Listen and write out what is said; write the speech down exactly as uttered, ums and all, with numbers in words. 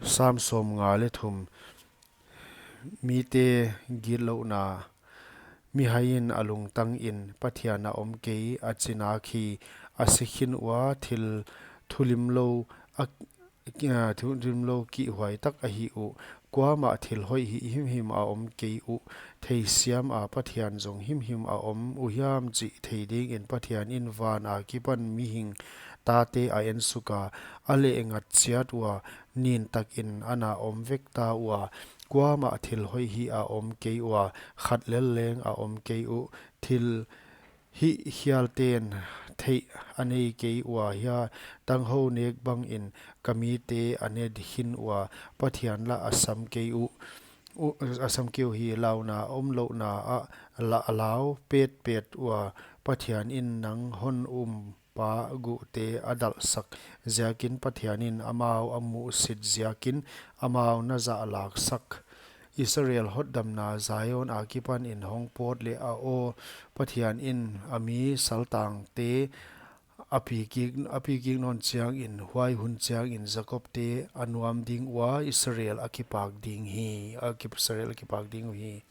Sam sawmnga leh thum. Mite gitlouhna. Mihaiin a lungtangin, Pathian a om kei, a chi nak hi, a si khin ua, thil thulimlou a, a, thulimlou kihhuai tak a hih uh. Kuamah thil hoih hih himhim a om kei uh. Theisiam a Pathian zong himhim a om uh hiam chih thei dingin Pathian in van akipan mihing tate a ensuk a, a lehngat chiat ua, nintakin a na om vek ta ua. Kuamah thil hoih hih a om kei ua, khat lel leng a om kei uh. Thil hihkhialten theih a nei kei ua hia, tanghou nek bangin ka mite a ne khin ua, Pathian lah a sam kei uh, uh, a sam kei uhi. Launa omlouhna ah lah a lau petpet ua, Pathian in nang hon um pa guhte a dalhsak ziakin, Pathian in amau a muhsit ziakin amau na zahlaksak. Israel hotdamna Zion akipanin hong pawt leh a aw, Pathian in a mi saltangte a pi kik, a pi kik nawn chiangin, huai hun chiangin Jakobte a nuam ding ua, Israel a kipak ding hi, a ki-, Israel a kipak ding uhi.